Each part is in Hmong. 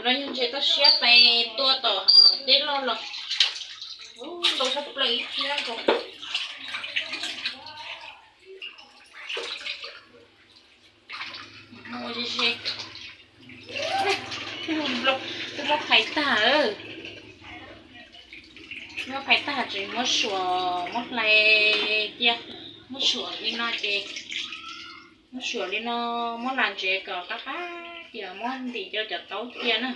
No yog ntses toj siab pais tua tom dej loj los. Ntau tshaj plaws ib phiab nkaus. Ua ze ze. Twb muab phais tag, muab phais tag tseem muab suam muab hlais cia. Muab suam li no ces, muab suam li no, muab las ntsev kom qab qab ces muab ntim rau cov taub cia na.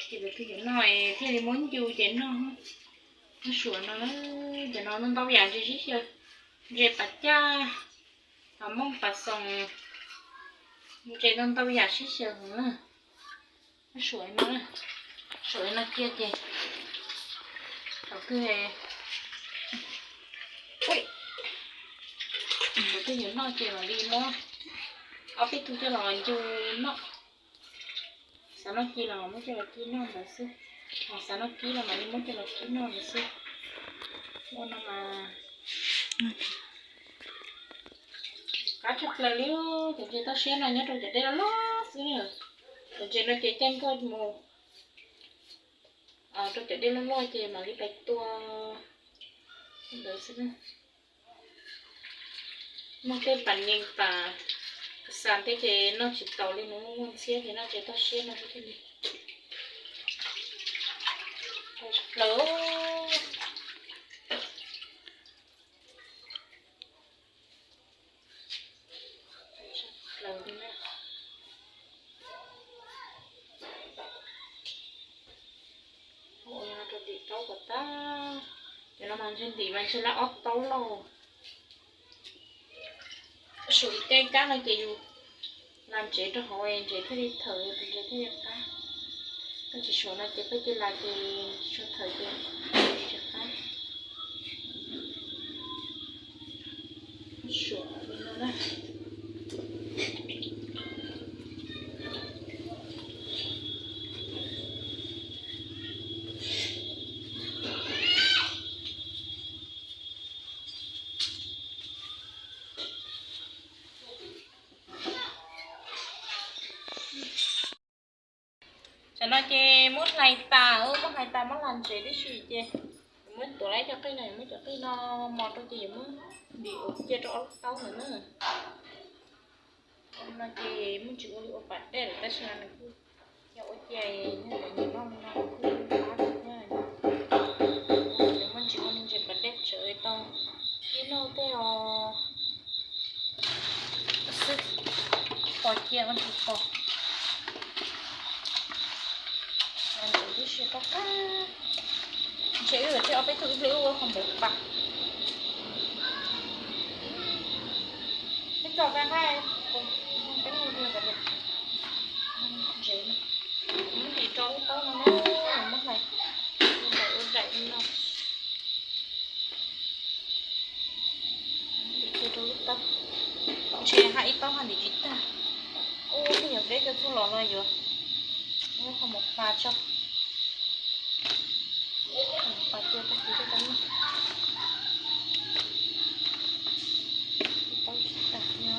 Ces tus twg yuav noj thiaj li muab ncu ces noj. Muab suam no, cov no ntau yam ntses sib xyaw, ntses pas caj, pas mooj pas xoos, ntses ntau ntau yam sib xyaw heev na. Muab suam no, suam no cia ces thaum twg, thaum twg yuav noj ces mam li muab ob peb tug coj los ncu noj. Xav noj ci los muab coj los ci noj ntawd xwb, ho xav noj kib los mam li muab coj los kib noj ntawd xwb. Ua no mas qab tshaj plaws li. Cov ntses toj siab no nyob rau cov dej loj loj xwb. Cov ntses no ces caij nkoj mus rau cov dej loj loj ces mam li pais tua ntawd xwb. Noj tej pas nees pas xas tej ces noj tsis taus li, nws muaj ntxhiab ces noj ntses toj siab no xwb thiaj li tau tshaj plaws. Plaws li na. Ua no rau tim taub kom tag. Cov no mas ntshe ntim mas ntshe lawv ob taub lauj. Suam ib caij kab no ces yus las ntsev rau hauv ntsev thiaj li thawm, tus ntsev thiaj li qab. Koj tsis suam no ces koj cia las ces tsis tshua thawm ces tsis qab. Suam li no na. Tam no ces muab hlais tas, muab hlais tas muab las ntsev tib si ces yuav muab tuav ib co qij no, yuav muab cov qij no mos rau ces yuav muab ntim ua cia rau ob lub taub ntawd na. No ces muaj ntsis ua li ua pas dej lawm tab sis mas nws kuj yog ua cia, yog nws noj li no kuj qab thiab. Ces muaj ntsis ua li ntses pas dej tsawv tau ib noj tej os. Xwb, pos cia ua ntsis pos. Ntsev tib si qab qab. Ntshe wb yuav tseg ob peb tug ib pliag wb ua qhov npaum pas. Peb tso peb nqaij, peb ntsev no. Muab ntim rau lub taub no na, muab hlais, hlais ua daim li no. Ntim kiag rau lub taub, ntshe haj ib taub haj ntim tsis tag. Ub, twb yog peb cov txuj lom no yuav muab qhov mus pas tso. Pas cia tag kis rau tau noj. Ib taub tsis tag no.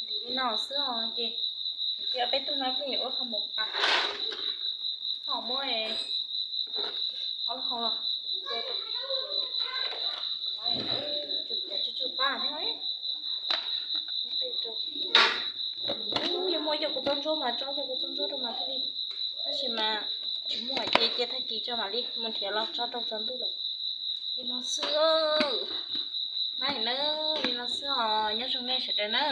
Ntim li no xwb os ces, ces ob peb tug no pheej yuav ua qhov mus pas. Ho muab ob lub hau los, tsuj tsuj pab thiab. Yog muaj cov kua txob ntsuab mas tso cov kua txob ntsuab rau mas thiaj li, tab sis mas tsis muaj ces cia tag kis tso mam li mus nrhiav los tso rau tsaus ntuj lawm. Li no xwb. Nab na, li no xwb os, nyob zoo nej sawv daws na.